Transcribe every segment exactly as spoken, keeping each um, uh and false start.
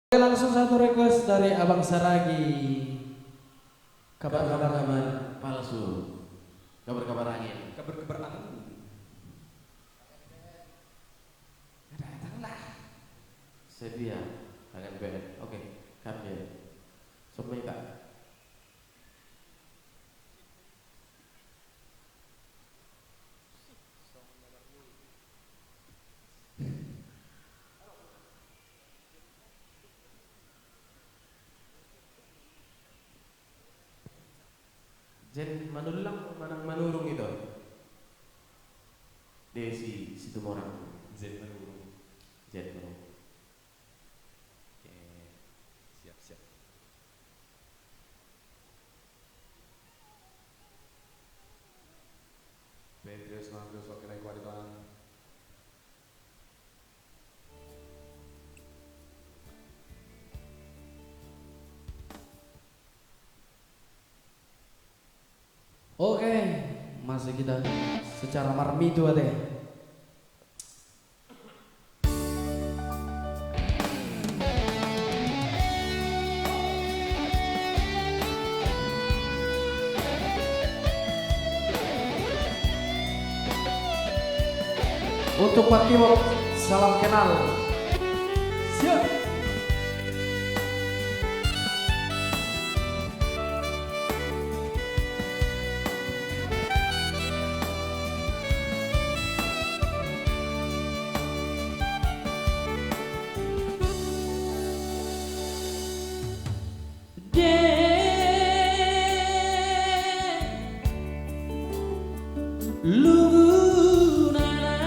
Oke, langsung satu request dari Abang Saragi. Kabar-kabar, kabar palsu. Kabar-kabar angin. Kabar-kabar angin. Datanglah. Setia, kangen band. Oke, kami. Semua tak. Jen manulang manang manurung itu. Desi Situmorang. Jen manurung. Jen manurung. Oke. Siap, siap. Petrus, Petrus, oke, naik kuat di tangan. Oke, masih kita secara marmitu ate. Untuk Pak Timo, salam kenal. Siap. Lugunana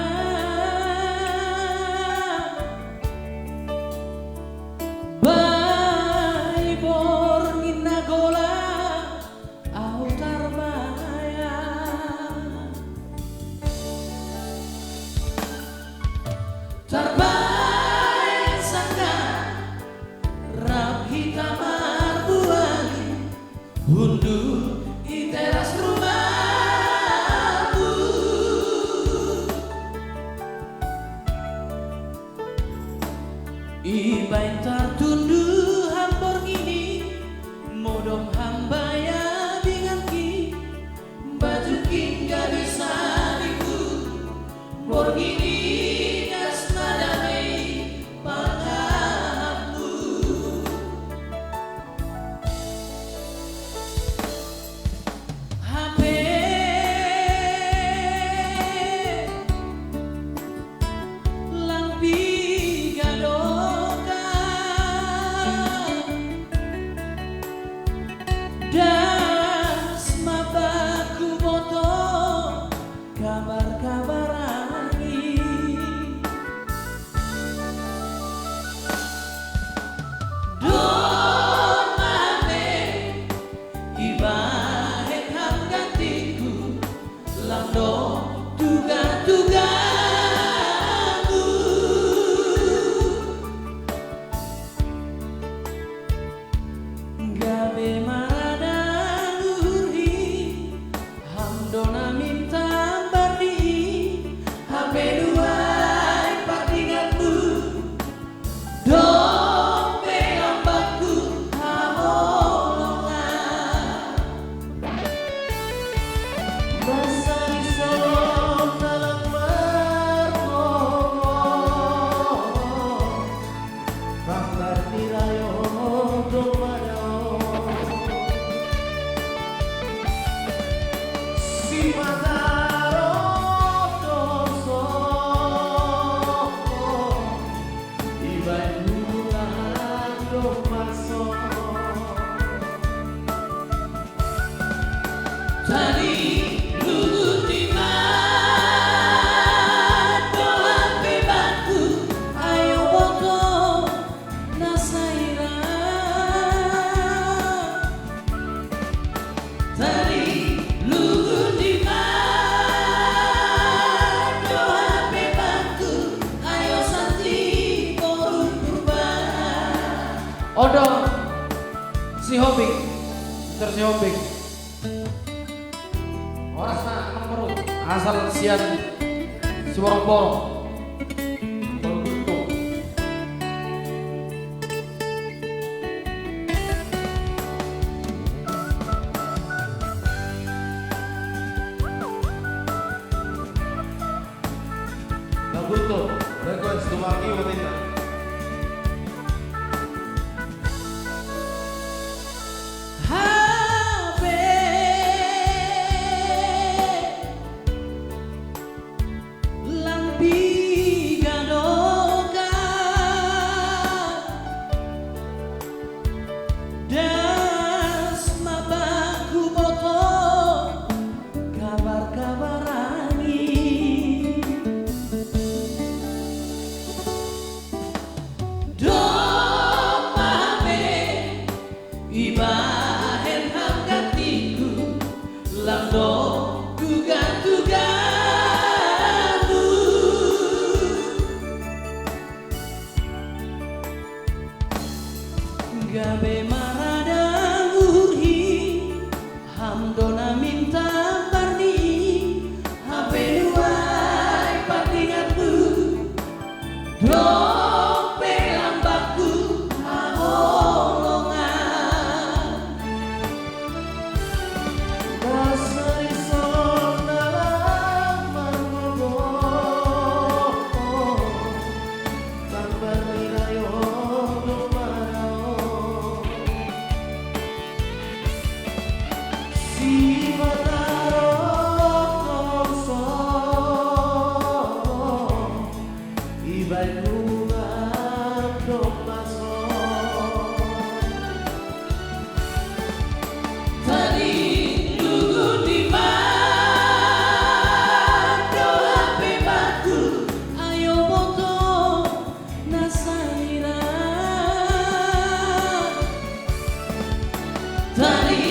bai borngin na gola au tarbaya. Tarbaya sanggar rap hita marbuali. Hundul i teras rumahmu. Ibaen tartundu hambor ngini, modom hambaya dinganki, bajungki ngga bisa diku, borngini gas madamei pangahapmu. Hape lang piga doka das ma bangku boto kabar-kabar angin. Domma pe ibaen hanggantiku, lam dong tuga-tugamu. Gabe marada uhurhi, ham do na minta ambarhi, hape nuaeng pardinganmu, dong pe lam bangku haholongan. Basa ni songon na lang margogoh, ramban ni rayo domma dao. Simataro do songon ibaen hubungan domma songon. Tadi luhut i ma dohot pe bangku, ayo boto na sai ra. Tadi luhut i ma dohot pe bangku, ayo santi boru Purba. Odo Sihombing, Mister Sihombing. Horas na, Bang Boru. Asal sian Siborongborong. Boru Guntung. Gultom, request to Wagi Watinda. Kabar-kabarangi. Dopa be ibahen ham gatiku, lamdo duga-dugamu. Gabe maradang uhi, hamdo na minta barni, hape nuai patingatku, dope lambaku haholongan. Basari sonda lamang gogo. Tadi lugu di bando hape bangku, ayo boto na saira. Tadi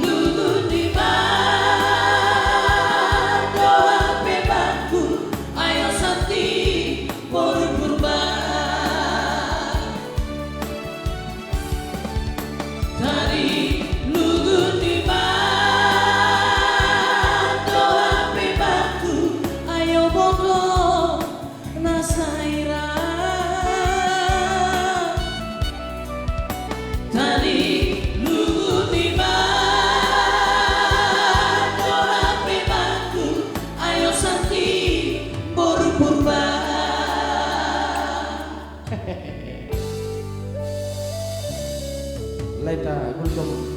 lugu di bando hape bangku, ayo santi boru Purba. Tadi lugu di bando hape bangku, ayo boto na saira. Tadi lugu di bando hape bangku, ayo santi boru Purba. Lae ta Gultom